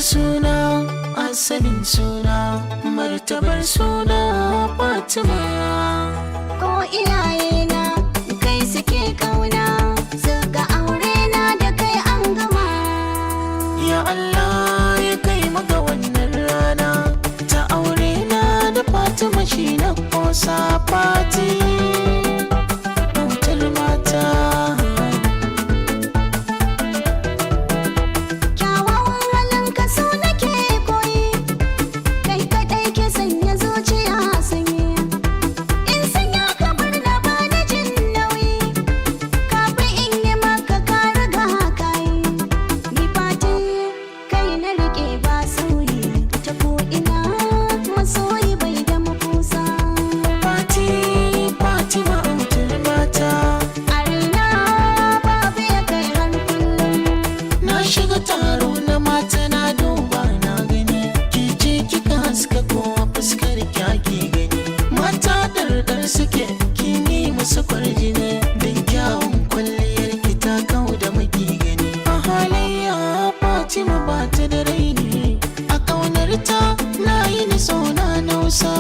Suna, asalin suna, martabar suna Fatima. Ko iyayena kai suke kauna, suka aure na da kai an gama. Ya Allah, ya kai maka wannan rana ta aure na da Fatima, shi na kosa. Fati, autar mata. Kyawawan halin ka su nake koyi, kai kaɗai ke sanya zuciya sanyi. In sanya ka bar na ba na jin nauyi, kafin in yi maka ka riga ka yi. Ni Fati kai na riƙe ba sauyi, ta ko ina masoyi bai da makusa. Fati, Fatima, autar mata. A raina babu ya kai har kullum. Na shiga taro na mata, na duba na gani, ke ce kika haska kowa, fuskar kyaki gani. Mata ɗarɗar suke kin yi musu kwarjini, don kyawun kwalliyar ki ta kau da maki gani. A halayya Fatima ba ta da raini, a ƙaunar ta na yi ni na nausa.